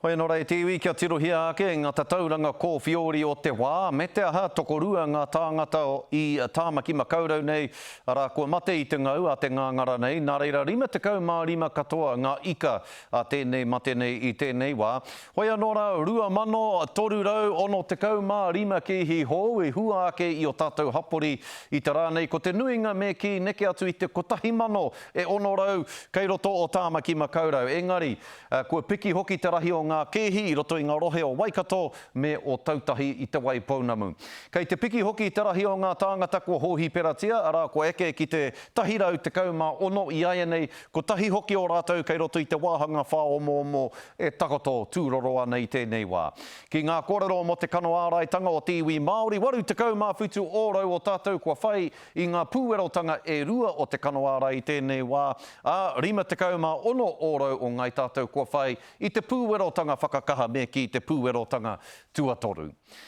Hoi anō rā e te iwi kia tirohia ake ngā tatauranga kōwhiori o te wā, me te aha, tokorua ngā tāngata i Tāmaki Makaurau nei, arā, kua mate i te ngau a te ngāngara nei, nā reira 55 katoa ngā ika a tēnei mate nei i tēnei wā. Hoi anō rā, 2,365 kēhi hou i hua ake i o tātou hapori i te rā nei, ko te nuinga me kī neke atu i te 1,000 e 600 kei roto o Tāmaki Makaurau. Engari, Kua piki hoki te rahi o ngā kēhi i roto i ngā rohe o Waikato me Ōtautahi i Te Waipounamu. Kei te piki hoki te rahi o ngā tāngata kua hōhiperatia, arā, kua eke ki te 116 iaianei, kotahi hoki o rātou kei roto i te wāhanga whāomoomo e takoto tūroro ana i tēnei wā. Ki ngā kōrero mō te kano āraitanga o te iwi Māori, 87 ōrau o tātou kua whai i ngā pūwerotanga e rua o te kano ārai i tēnei wā, ā, 56 ōrau o ngāi tātou kua whai i te pūwerotanga whakakaha me kī te pūwerotanga tuatoru.